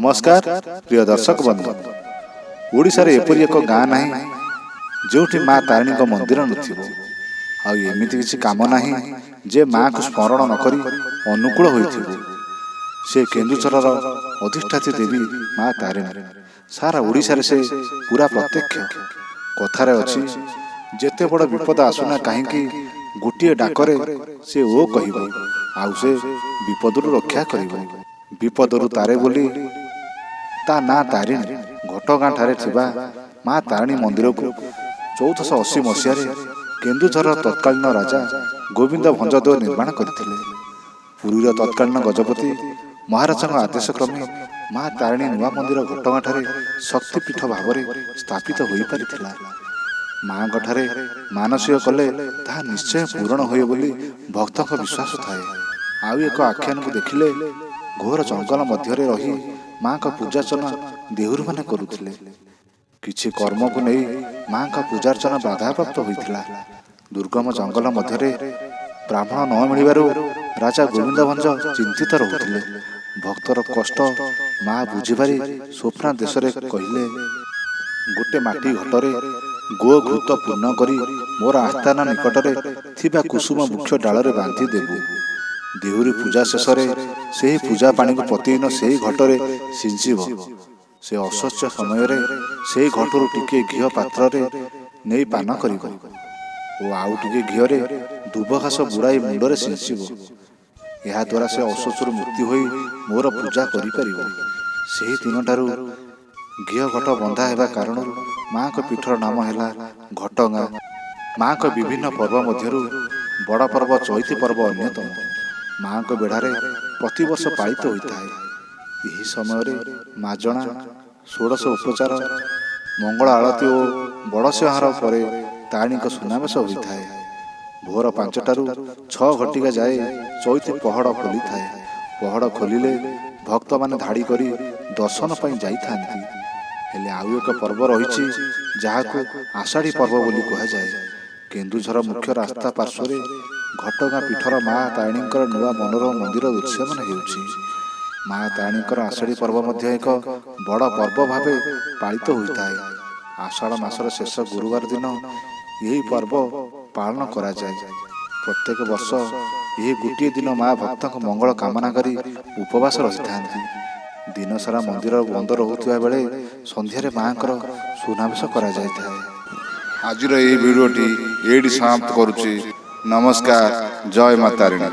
ନମସ୍କାର ପ୍ରିୟ ଦର୍ଶକ ବନ୍ଧୁ। ଓଡ଼ିଶାରେ ଏପରି ଏକ ଗାଁ ନାହିଁ, ଯେଉଁଠି ମା ତାରିଣୀଙ୍କ ମନ୍ଦିର ନଥିବ। ଆଉ ଏମିତି କିଛି କାମ ନାହିଁ ଯେ ମାଆକୁ ସ୍ମରଣ ନ କରି ଅନୁକୂଳ ହୋଇଥିବ। ସେ କେନ୍ଦୁଝରର ଅଧିଷ୍ଠାତ୍ରୀ ଦେବୀ ମା ତାରିଣୀ। ସାରା ଓଡ଼ିଶାରେ ସେ ପୁରା ପ୍ରତ୍ୟକ୍ଷ। କଥାରେ ଅଛି, ଯେତେ ବଡ଼ ବିପଦ ଆସୁନା କାହିଁକି, ଗୋଟିଏ ଡାକରେ ସେ ଓ କହିବ ଆଉ ସେ ବିପଦରୁ ରକ୍ଷା କରିବ। ବିପଦରୁ ତାରେ ବୋଲି ତା ନାଁ ତାରିଣୀ। ଘଟଗାଁ ଠାରେ ଥିବା ମା ତାରିଣୀ ମନ୍ଦିରକୁ 1480 ମସିହାରେ କେନ୍ଦୁଝରର ତତ୍କାଳୀନ ରାଜା ଗୋବିନ୍ଦ ଭଞ୍ଜଦେଓ ନିର୍ମାଣ କରିଥିଲେ। ପୁରୀର ତତ୍କାଳୀନ ଗଜପତି ମହାରାଜାଙ୍କ ଆଦେଶ କ୍ରମେ ମା ତାରିଣୀ ନୂଆ ମନ୍ଦିର ଘଟଗାଁଠାରେ ଶକ୍ତିପୀଠ ଭାବରେ ସ୍ଥାପିତ ହୋଇପାରିଥିଲା। ମାଆଙ୍କଠାରେ ମାନସିକ କଲେ ତାହା ନିଶ୍ଚୟ ପୂରଣ ହୁଏ ବୋଲି ଭକ୍ତଙ୍କ ବିଶ୍ୱାସ ଥାଏ। ଆଉ ଏକ ଆଖ୍ୟାନକୁ ଦେଖିଲେ, ଘୋର ଜଙ୍ଗଲ ମଧ୍ୟରେ ରହି ମାଆଙ୍କ ପୂଜାର୍ଚ୍ଚନା ଦେହୁରୀମାନେ କରୁଥିଲେ। କିଛି କର୍ମକୁ ନେଇ ମାଆଙ୍କ ପୂଜାର୍ଚ୍ଚନା ବାଧାପ୍ରାପ୍ତ ହୋଇଥିଲା। ଦୁର୍ଗମ ଜଙ୍ଗଲ ମଧ୍ୟରେ ବ୍ରାହ୍ମଣ ନ ମିଳିବାରୁ ରାଜା ଗୋବିନ୍ଦ ଭଞ୍ଜ ଚିନ୍ତିତ ରହୁଥିଲେ। ଭକ୍ତର କଷ୍ଟ ମା ବୁଝିପାରି ସ୍ୱପ୍ନାଦେଶରେ କହିଲେ, ଗୋଟେ ମାଟି ଘଟରେ ଗୋ ଘୃତ ପୂର୍ଣ୍ଣ କରି ମୋର ଆସ୍ଥାନ ନିକଟରେ ଥିବା କୁସୁମ ବୃକ୍ଷ ଡାଳରେ ବାନ୍ଧି ଦେବୁ। ଦେହୁରୀ ପୂଜା ଶେଷରେ ସେହି ପୂଜା ପାଣିକୁ ପ୍ରତିଦିନ ସେହି ଘଟରେ ସିଞ୍ଚିବ। ସେ ଅଶୌଚ ସମୟରେ ସେହି ଘଟରୁ ଟିକିଏ ଘିଅ ପାତ୍ରରେ ନେଇ ପାନ କରିବ ଓ ଆଉ ଟିକେ ଘିଅରେ ଦୁବ ଘାସ ବୁଡ଼ାଇ ମୁଣ୍ଡରେ ସିଞ୍ଚିବ। ଏହାଦ୍ୱାରା ସେ ଅଶୌଚରୁ ମୁକ୍ତି ହୋଇ ମୋର ପୂଜା କରିପାରିବ। ସେହି ଦିନଠାରୁ ଘିଅ ଘଟ ବନ୍ଧା ହେବା କାରଣରୁ ମାଙ୍କ ପୀଠର ନାମ ହେଲା ଘଟଗାଁ। ମାଙ୍କ ବିଭିନ୍ନ ପର୍ବ ମଧ୍ୟରୁ ବଡ଼ ପର୍ବ ଚଇତି ପର୍ବ ଅନ୍ୟତମ। ମାଙ୍କ ବେଢ଼ାରେ ପ୍ରତିବର୍ଷ ପାଳିତ ହୋଇଥାଏ। ଏହି ସମୟରେ ମାଜଣା, ଷୋଡ଼ଶ ଉପଚାର, ମଙ୍ଗଳ ଆଳତୀ ଓ ବଡ଼ସିଂହାର ପରେ ତାରିଣୀଙ୍କ ସୁନାବେଶ ହୋଇଥାଏ। ଭୋର 5ଟାରୁ 6 ଘଟିକା ଯାଏ ଚଇତି ପହଡ଼ ଖୋଲିଥାଏ। ପହଡ଼ ଖୋଲିଲେ ଭକ୍ତମାନେ ଧାଡ଼ି କରି ଦର୍ଶନ ପାଇଁ ଯାଇଥାନ୍ତି। ହେଲେ ଆଉ ଏକ ପର୍ବ ରହିଛି, ଯାହାକୁ ଆଷାଢ଼ୀ ପର୍ବ ବୋଲି କୁହାଯାଏ। କେନ୍ଦୁଝର ମୁଖ୍ୟ ରାସ୍ତା ପାର୍ଶ୍ୱରେ ଘଟଗାଁ ପୀଠର ମା ତାରିଣୀଙ୍କର ନୂଆ ମନୋରମ ମନ୍ଦିର ଦୃଶ୍ୟମାନ ହେଉଛି। ମା ତାରିଣୀଙ୍କର ଆଷାଢ଼ୀ ପର୍ବ ମଧ୍ୟ ଏକ ବଡ଼ ପର୍ବ ଭାବେ ପାଳିତ ହୋଇଥାଏ। ଆଷାଢ଼ ମାସର ଶେଷ ଗୁରୁବାର ଦିନ ଏହି ପର୍ବ ପାଳନ କରାଯାଏ। ପ୍ରତ୍ୟେକ ବର୍ଷ ଏହି ଗୋଟିଏ ଦିନ ମା ଭକ୍ତଙ୍କ ମଙ୍ଗଳ କାମନା କରି ଉପବାସ ରହିଥାନ୍ତି। ଦିନସାରା ମନ୍ଦିର ବନ୍ଦ ରହୁଥିବା ବେଳେ ସନ୍ଧ୍ୟାରେ ମାଙ୍କର ସୁନାବେଶ କରାଯାଇଥାଏ। ଆଜିର ଏହି ଭିଡ଼ିଓଟି ଏଇଠି ସମାପ୍ତ କରୁଛି। ନମସ୍କାର, ଜୟ ମା ତାରିଣୀ।